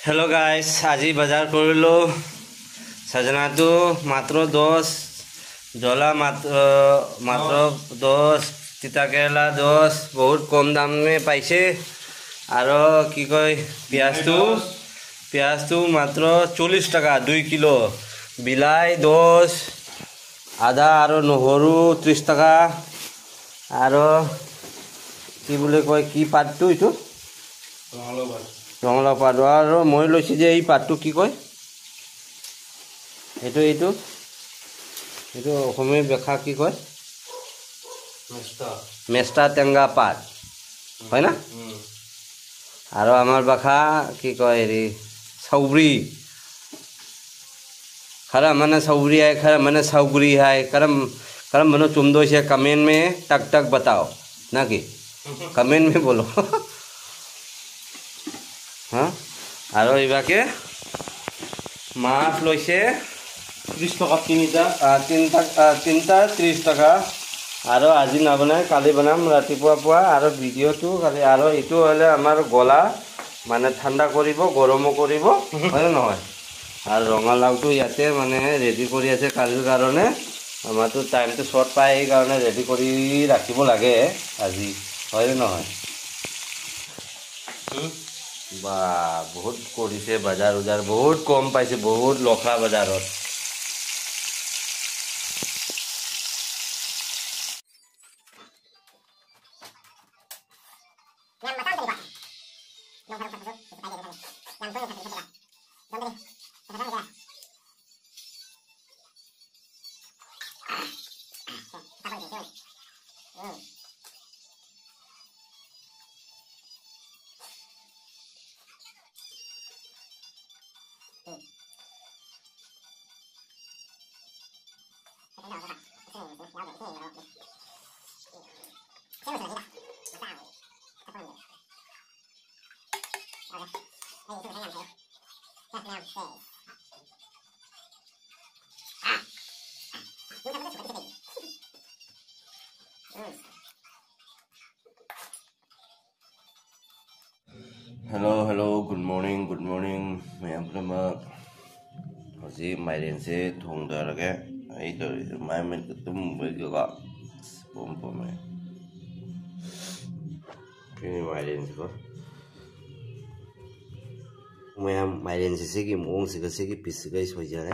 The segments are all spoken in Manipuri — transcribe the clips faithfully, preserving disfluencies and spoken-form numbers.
হেল্ল' গাইছ, আজি বজাৰ কৰিলোঁ। সজনাটো মাত্ৰ দহ, জ্বলা মাত্ৰ, মাত্ৰ দহ, তিতাকেৰেলা দহ, বহুত কম দামে পাইছে। আৰু কি কয়, পিঁয়াজটো, পিঁয়াজটো মাত্ৰ চল্লিছ টকা দুই কিলো, বিলাহী দহ, আদা আৰু নহৰু ত্ৰিছ টকা, আৰু কি বুলি কয়, কি পাতটো এইটো? ৰঙালাও পাত। ৰঙালাও পাত। আৰু মই লৈছোঁ যে এই পাতটো কি কয়? এইটো, এইটো, এইটো অসমীয়া ভাষা কি কয়? মেষ্টা। মেষ্টা টেঙা পাত, হয় না? উম। আৰু আমাৰ ভাষা কি কয় হেৰি, চাউব্ৰি। खरा मने सौगरी है, खरा मने सौगरी है। करम, करम मनो चुमदो से कमेंट में टक टक बताओ, ना कि? कमेंट में बोलो। हाँ? আৰু এইবাকে মাছ লৈছে ত্ৰিছ টকাত তিনিটা। আহ, তিনিটা, আহ, তিনিটা ত্ৰিছ টকা। আৰু আজি নবনাই, কালি বনাম ৰাতিপুৱা পুৱা। আৰু ভিডিঅ'টো কালি। আৰু এইটো হ'লে আমাৰ গলা, মানে ঠাণ্ডা কৰিব, গৰমো কৰিব, হয়নে নহয়? আৰু ৰঙালাওটো ইয়াতে মানে ৰেডি কৰি আছে কালিৰ কাৰণে। আমাৰতো টাইমটো শ্বৰ্ট পায়, সেইকাৰণে ৰেডি কৰি ৰাখিব লাগে আজি, হয়নে নহয়? বা, বহুত কৰিছে বজাৰ উজাৰ, বহুত কম পাইছে, বহুত লখা বজাৰত। Hello, hello, good Morning, good morning, ꯃꯌꯥꯝ ꯄꯨꯝꯅꯃꯛ꯫ ꯍꯧꯖꯤꯛ ꯃꯥꯏꯔꯦꯟꯁꯦ ꯊꯣꯡꯗꯔꯒꯦ꯫ ꯑꯩ ꯇꯧꯔꯤꯁꯦ ꯃꯥꯏ ꯃꯤꯠꯀ ꯇꯨꯝꯕꯒꯤꯀꯣ, ꯑꯁ, ꯄꯣꯝ ꯄꯣꯝꯃꯦ꯫ ꯁꯤꯅꯤ ꯃꯥꯏꯔꯦꯟꯁꯤꯀꯣ꯫ ꯃꯌꯥꯝ, ꯃꯥꯏꯔꯦꯟꯁꯦ ꯁꯤꯒꯤ ꯃꯑꯣꯡꯁꯤꯒ ꯁꯤꯒꯤ ꯄꯤꯁꯁꯤꯒ ꯑꯩ ꯁꯣꯏꯖꯔꯦ꯫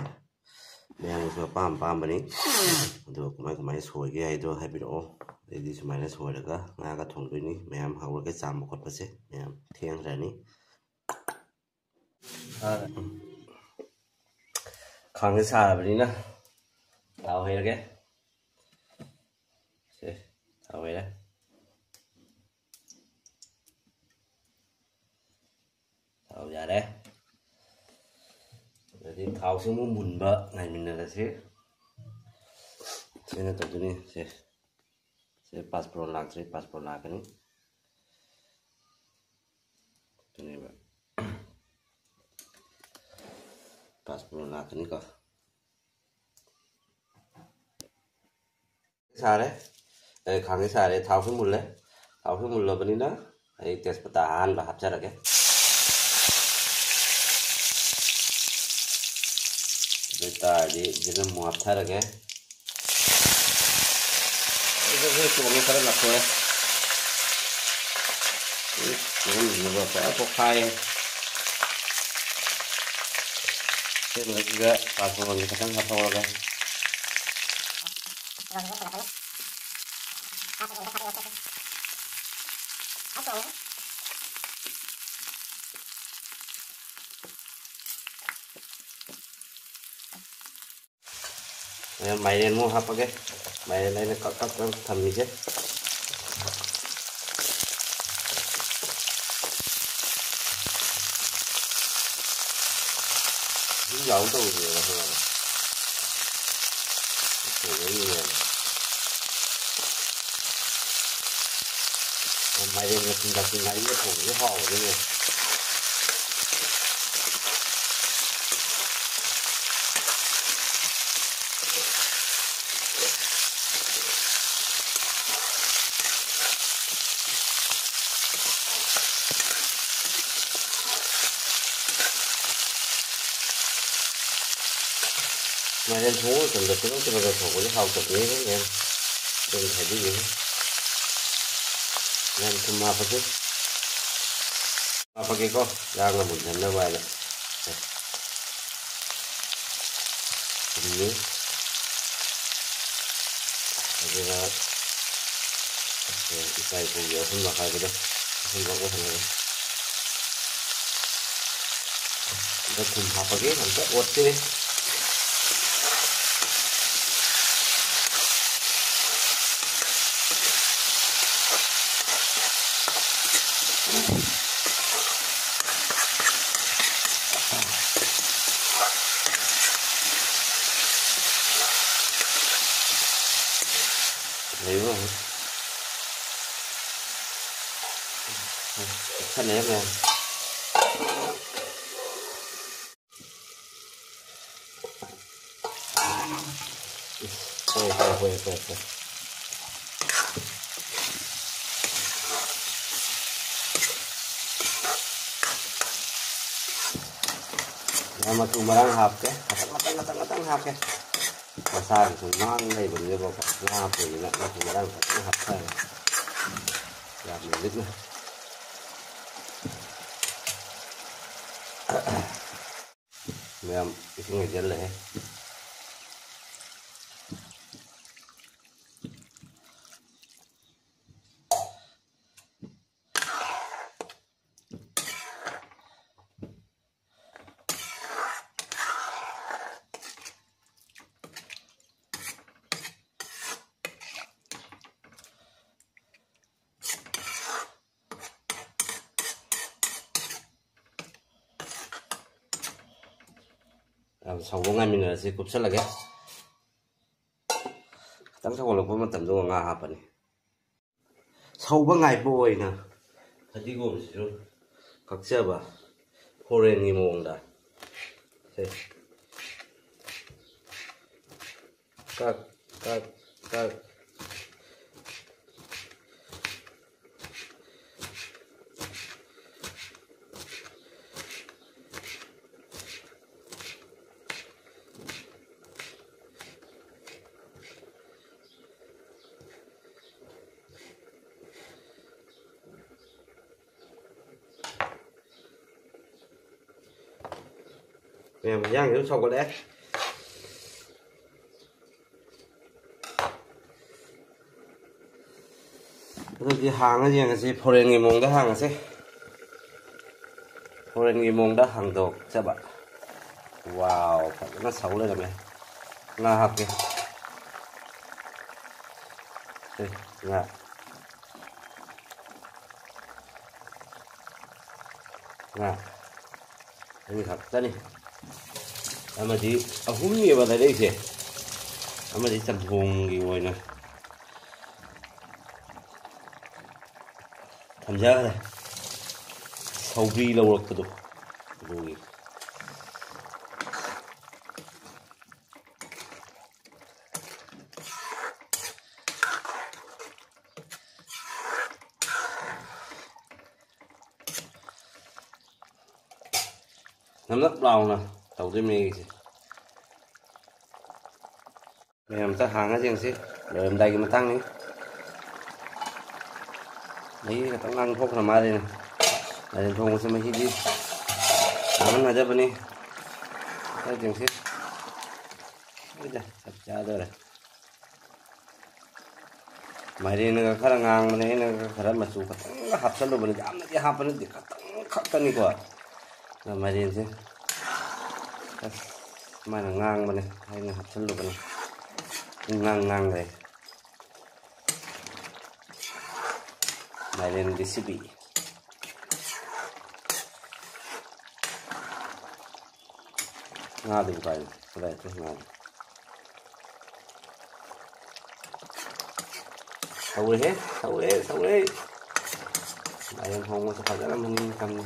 ꯃꯌꯥꯝꯒꯤꯁꯨ ꯑꯄꯥꯝ ꯑꯄꯥꯝꯕꯅꯤ꯫ ꯑꯗꯨꯒ ꯀꯃꯥꯏ ꯀꯃꯥꯏꯅ ꯁꯣꯏꯒꯦ ꯍꯥꯏꯗꯣ ꯍꯥꯏꯕꯤꯔꯛꯑꯣ꯫ ꯑꯩꯗꯤ ꯁꯨꯃꯥꯏꯅ ꯁꯣꯏꯔꯒ ꯉꯥꯒ ꯊꯣꯡꯗꯣꯏꯅꯤ꯫ ꯃꯌꯥꯝ ꯍꯧꯔꯒ ꯆꯥꯝꯕ ꯈꯣꯠꯄꯁꯦ ꯃꯌꯥꯝ ꯊꯦꯡꯈ꯭ꯔꯅꯤ꯫ ꯈꯥꯡꯁꯦ ꯁꯥꯔꯕꯅꯤꯅ ꯊꯥꯎ ꯍꯩꯔꯒꯦ꯫ ꯁꯦ, ꯊꯥꯎ ꯍꯩꯔꯦ꯫ ꯊꯥꯎ ꯌꯥꯔꯦ꯫ ꯑꯗꯨꯗꯤ ꯊꯥꯎꯁꯤ ꯑꯃꯨꯛ ꯃꯨꯟꯕ ꯉꯥꯏꯃꯤꯟꯅꯔꯁꯤ꯫ ꯁꯤꯅ ꯇꯧꯗꯣꯏꯅꯤ꯫ ꯁꯦ, ꯁꯦ ꯄꯥꯁꯄꯣꯔꯠ ꯂꯥꯛꯇ꯭ꯔꯤ, ꯄꯥꯁꯄꯣꯔꯠ ꯂꯥꯛꯀꯅꯤ꯫ ꯑꯗꯨꯅꯦꯕ꯫ ꯄꯥꯁꯄꯣꯔꯠ ꯂꯥꯛꯀꯅꯤꯀꯣ꯫ ꯁꯥꯔꯦ꯫ ꯑꯦ, ꯈꯥꯡꯁꯦ ꯁꯥꯔꯦ꯫ ꯊꯥꯎꯁꯨ ꯃꯨꯜꯂꯦ꯫ ꯊꯥꯎꯁꯨ ꯃꯨꯜꯂꯕꯅꯤꯅ ꯑꯩ ꯇꯦꯖꯄꯇꯥ ꯑꯍꯥꯟꯕ ꯍꯥꯞꯆꯔꯒꯦ꯫ ꯑꯗꯨ ꯑꯣꯏꯇꯥꯔꯗꯤ ꯖꯤꯔꯥ ꯑꯃꯨꯛ ꯍꯥꯞꯊꯔꯒꯦ꯫ ꯑꯩꯁꯨ ꯑꯩꯈꯣꯏ ꯇꯣꯡꯉꯦ ꯈꯔ ꯂꯥꯞꯊꯣꯛꯑꯦ꯫ ꯎꯝ, ꯄꯨꯔꯝꯁꯤꯅꯕ ꯐꯖꯅ ꯄꯣꯛꯈꯥꯏꯌꯦ꯫ ꯁꯤꯁꯤꯗ ꯄꯥꯁꯄꯣꯔꯠꯁꯦ ꯈꯤꯇꯪ ꯍꯥꯞꯍꯧꯔꯒ꯫ ꯑꯗ ꯃꯥꯏꯔꯦꯟ ꯑꯃꯨꯛ ꯍꯥꯞꯄꯒꯦ꯫ ꯃꯥꯏꯔꯦꯟ ꯑꯩꯅ ꯀꯛ ꯀꯛ ꯀꯛ ꯊꯝꯃꯤꯁꯦ꯫ ꯏꯁꯤꯡ ꯌꯥꯎ ꯇꯧꯕꯅꯦꯕ, ꯈꯪꯉꯕ? ꯊꯣꯡꯕꯩꯅꯦꯕ꯫ ꯃꯥꯏꯔꯦꯟꯒ ꯊꯨꯝ ꯊꯥꯛꯆꯤꯟ ꯉꯥꯔꯤꯒ ꯊꯣꯡꯕꯁꯨ ꯍꯥꯎꯕꯅꯤꯅꯦ꯫ ꯃꯥꯏꯔꯦꯟ ꯊꯣꯡꯕ ꯃꯇꯝꯗ ꯇꯤꯜꯍꯧ ꯆꯅꯝꯒ ꯊꯣꯡꯕꯁꯦ ꯍꯥꯎꯇꯕꯅꯦ, ꯃꯌꯥꯝ꯫ ꯑꯗꯨꯝ ꯍꯥꯏꯕꯤꯒꯦ꯫ ꯃꯌꯥꯝ ꯊꯨꯝ ꯍꯥꯞꯄꯁꯦ꯫ ꯍꯥꯞꯄꯒꯦꯀꯣ, ꯌꯥꯝꯅ ꯃꯨꯟꯍꯟꯅꯕ ꯍꯥꯏꯅ꯫ ꯊꯨꯝꯅꯤ꯫ ꯑꯗꯨꯒ, ꯑꯦ, ꯏꯆꯥ ꯏꯄꯨꯒꯤ ꯑꯍꯨꯝꯂꯛ ꯍꯥꯏꯕꯗꯣ, ꯑꯍꯨꯝꯂꯛ ꯑꯣꯏꯍꯜꯂꯒꯦ꯫ ꯑꯗ ꯊꯨꯝ ꯍꯥꯞꯄꯒꯦ, ꯑꯝꯇ ꯑꯣꯠꯀꯦ꯫ ꯂꯩꯕ ꯈꯔ ꯂꯩꯔꯝꯃꯦ꯫ ꯍꯣꯏ, ꯍꯣꯏ, ꯍꯣꯏ, ꯍꯣꯏ, ꯍꯣꯏ꯫ ꯃꯆꯨ ꯃꯔꯥꯡ ꯍꯥꯞꯀꯦ꯫ ꯈꯇꯪ, ꯈꯇꯪ, ꯈꯇꯪ, ꯈꯇꯪ ꯍꯥꯞꯀꯦ꯫ ꯃꯁꯥꯒꯤꯁꯨ ꯉꯥꯡ ꯂꯩꯕꯅꯤꯅꯀꯣ, ꯉꯥ ꯍꯥꯞꯄꯅꯤꯅ ꯃꯆꯨ ꯃꯔꯥꯡ ꯈꯇꯪ ꯍꯥꯞꯆꯔꯦ꯫ ꯌꯥꯝꯅ ꯂꯤꯛꯅ꯫ ꯃꯌꯥꯝ ꯏꯁꯤꯡ ꯍꯩꯖꯤꯜꯂꯦ꯫ ꯌꯥꯝ ꯁꯧꯕ ꯉꯥꯏꯃꯤꯟꯅꯔꯁꯤ, ꯀꯨꯞꯁꯜꯂꯒꯦ꯫ ꯈꯤꯇꯪ ꯁꯧꯒꯠꯂꯛꯄ ꯃꯇꯝꯗ ꯉꯥ ꯍꯥꯞꯄꯅꯤ꯫ ꯁꯧꯕ ꯉꯥꯏꯕ ꯑꯣꯏꯅ ꯐꯗꯤꯒꯣꯝꯁꯤꯁꯨ ꯀꯛꯆꯕ, ꯐꯣꯔꯦꯟꯒꯤ ꯃꯑꯣꯡꯗ꯫ ꯁꯦ꯫ ꯀꯛ, ꯀꯛ, ꯀꯛ꯫ ꯃꯌꯥꯝ ꯏꯟꯖꯥꯡꯁꯨ ꯁꯧꯒꯠꯂꯛꯑꯦ꯫ ꯑꯗꯨꯗꯤ ꯍꯥꯡꯉ ꯌꯦꯡꯉꯁꯤ, ꯐꯣꯔꯦꯟꯒꯤ ꯃꯑꯣꯡꯗ ꯍꯥꯡꯉꯁꯦ꯫ ꯐꯣꯔꯦꯟꯒꯤ ꯃꯑꯣꯡꯗ ꯍꯥꯡꯗꯣꯛꯆꯕ꯫ ꯋꯥꯎ, ꯐꯖꯅ ꯁꯧ ꯂꯩꯔꯝꯃꯦ꯫ ꯉꯥ ꯍꯥꯞꯀꯦ꯫ ꯁꯦ, ꯉꯥ꯫ ꯉꯥ ꯑꯅꯤꯈꯛꯇꯅꯤ꯫ ꯑꯃꯗꯤ ꯑꯍꯨꯝꯅꯦꯕ ꯂꯩꯔꯛꯏꯁꯦ꯫ ꯑꯃꯗꯤ ꯆꯝꯊꯣꯡꯒꯤ ꯑꯣꯏꯅ ꯊꯝꯖꯈ꯭ꯔꯦ꯫ ꯁꯧꯒ꯭ꯔꯤ ꯂꯧꯔꯛꯄꯗꯣ ꯑꯗꯨꯒꯤ꯫ ꯅꯞ ꯅꯞ ꯂꯥꯎꯅ ꯇꯧꯗꯣꯏꯅꯦ ꯑꯩꯒꯤꯁꯦ꯫ ꯃꯌꯥꯝ ꯑꯝꯇ ꯍꯥꯡꯉ ꯌꯦꯡꯁꯤ꯫ ꯂꯣꯏꯔꯝꯗꯥꯏꯒꯤ ꯃꯇꯥꯡꯅꯤ꯫ ꯃꯍꯤ ꯈꯛꯇꯪ ꯉꯥꯡꯊꯣꯛꯈ꯭ꯔ ꯃꯥꯜꯂꯦꯅꯦ꯫ ꯃꯥꯏꯔꯦꯟ ꯊꯣꯡꯕꯁꯦ ꯃꯍꯤꯗꯤ ꯉꯥꯡꯍꯟꯅꯗꯕꯅꯤ꯫ ꯑꯝꯇ ꯌꯦꯡꯁꯤ꯫ ꯍꯣꯏꯗ, ꯆꯞ ꯆꯥꯗꯧꯔꯦ꯫ ꯃꯥꯏꯔꯦꯟꯅꯒ ꯈꯔ ꯉꯥꯡꯕꯅꯦ, ꯑꯩꯅꯒ ꯈꯔ ꯃꯆꯨ ꯈꯛꯇꯪꯒ ꯍꯥꯞꯆꯜꯂꯨꯕꯅꯦ, ꯌꯥꯝꯅꯗꯤ ꯍꯥꯞꯄ ꯅꯠꯇꯦ, ꯈꯛꯇꯪ ꯈꯛꯇꯅꯤꯀꯣ꯫ ꯑꯗꯣ ꯃꯥꯏꯔꯦꯟꯁꯦ, ꯑꯁ, ꯃꯥꯅ ꯉꯥꯡꯕꯅꯦ, ꯑꯩꯅ ꯍꯥꯞꯆꯜꯂꯨꯕꯅꯦ꯫ ꯄꯨꯡꯉꯥꯡ ꯉꯥꯡꯈ꯭ꯔꯦ꯫ ꯃꯥꯏꯔꯦꯟ ꯔꯦꯁꯤꯄꯤ꯫ ꯉꯥꯗꯨꯕꯨ ꯀꯥꯏꯗ? ꯀꯗꯥꯏ ꯆꯠꯈ꯭ꯔꯦ ꯉꯥꯗꯨ? ꯁꯧꯔꯦꯍꯦ, ꯁꯧꯔꯦ, ꯁꯧꯔꯦ꯫ ꯃꯥꯏꯔꯦꯟ ꯊꯣꯡꯕꯁꯦ ꯐꯖꯅ ꯃꯅꯤꯡ ꯇꯝꯅ꯫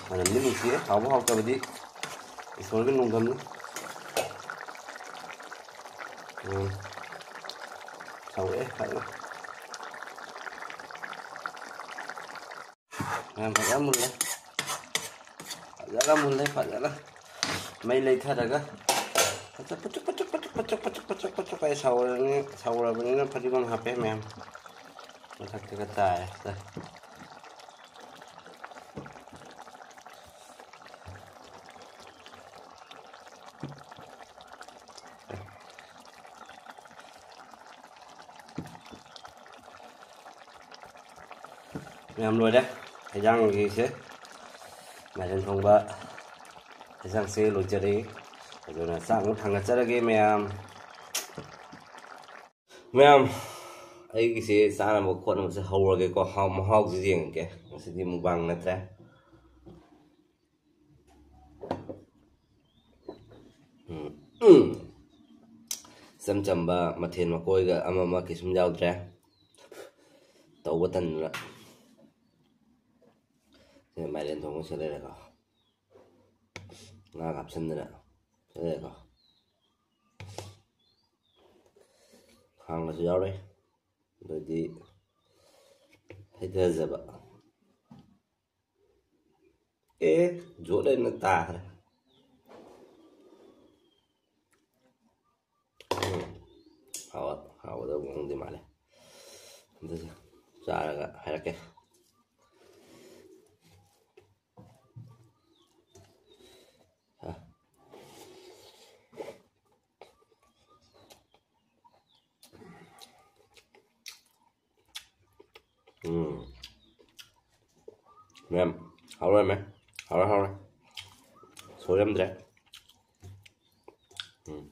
ꯃꯅꯝꯗꯤ ꯅꯨꯡꯁꯤꯔꯦ, ꯍꯥꯎꯕ ꯍꯥꯎꯇꯕꯗꯤ ꯏꯁꯣꯔꯒꯤ ꯅꯣꯡꯗꯝꯅꯤ꯫ ꯎꯝ꯫ ꯁꯧꯔꯛꯑꯦ ꯐꯖꯅ꯫ ꯃꯌꯥꯝ ꯐꯖꯅ ꯃꯨꯜꯂꯦ꯫ ꯐꯖꯅ ꯃꯨꯜꯂꯦ, ꯐꯖꯅ꯫ ꯃꯩ ꯂꯩꯊꯔꯒ ꯐꯖ ꯄꯨꯆꯨꯛ ꯄꯨꯆꯨꯛ ꯄꯨꯆꯨꯛ ꯄꯨꯆꯨꯛ ꯄꯨꯆꯨꯛ ꯄꯨꯆꯨꯛ ꯑꯩ ꯁꯧꯔꯅꯤ, ꯁꯧꯔꯕꯅꯤꯅ ꯐꯗꯤꯒꯣꯝ ꯍꯥꯞꯄꯦ ꯃꯌꯥꯝ꯫ ꯃꯊꯛꯇꯒ ꯇꯥꯏ꯫ ꯃꯌꯥꯝ ꯂꯣꯏꯔꯦ꯫ ꯍꯦꯟꯖꯥꯡꯒꯤꯁꯦ ꯃꯥꯏꯔꯦꯟ ꯊꯣꯡꯕ ꯍꯦꯟꯖꯥꯡꯁꯦ ꯂꯣꯏꯖꯔꯦ꯫ ꯑꯗꯨꯅ ꯆꯥꯛ ꯑꯃꯨꯛ ꯊꯥꯡꯒꯠꯆꯔꯒꯦ ꯃꯌꯥꯝ꯫ ꯃꯌꯥꯝ, ꯑꯩꯒꯤꯁꯦ ꯆꯥꯅꯕ ꯈꯣꯠꯅꯕꯁꯦ ꯍꯧꯔꯒꯦꯀꯣ꯫ ꯍꯥꯎ-, ꯃꯍꯥꯎꯁꯦ ꯌꯦꯡꯉꯒꯦ꯫ ꯉꯁꯤꯗꯤ ꯃꯨꯛꯕꯥꯡ ꯅꯠꯇ꯭ꯔꯦ꯫ ꯎꯝ, ꯎꯝ꯫ ꯏꯆꯝ ꯆꯝꯕ ꯃꯊꯦꯜ ꯃꯀꯣꯏꯒ ꯑꯃ ꯑꯃ ꯀꯩꯁꯨꯝ ꯌꯥꯎꯗ꯭ꯔꯦ꯫ ꯇꯧꯕ ꯇꯟꯗꯅ꯫ ꯁꯦ ꯃꯥꯏꯔꯦꯟ ꯊꯣꯡꯕ ꯁꯤ ꯂꯩꯔꯦꯀꯣ꯫ ꯉꯥ ꯍꯥꯞꯆꯤꯟꯗꯅ ꯁꯤ ꯂꯩꯔꯦꯀꯣ꯫ ꯈꯥꯡꯒꯁꯨ ꯌꯥꯎꯔꯦ꯫ ꯑꯗꯩꯗꯤ ꯍꯩꯊꯖꯕ꯫ ꯑꯦ, ꯖꯣꯠ ꯍꯥꯏꯅ ꯇꯥꯈ꯭ꯔꯦ꯫ ꯎꯝ, ꯍꯥꯎ-, ꯍꯥꯎꯒꯗꯕ ꯃꯑꯣꯡꯗꯤ ꯃꯥꯜꯂꯦ꯫ ꯑꯗꯨꯁꯨ ꯆꯥꯔꯒ ꯍꯥꯏꯔꯛꯀꯦ꯫ ꯑ꯫ ꯎꯝ꯫ ꯃꯦꯝ, ꯍꯥꯎꯔꯦ, ꯃꯦꯝ꯫ ꯍꯥꯎꯔꯦ, ꯍꯥꯎꯔꯦ꯫ ꯁꯣꯏꯔꯝꯗ꯭ꯔꯦ꯫ ꯎꯝ꯫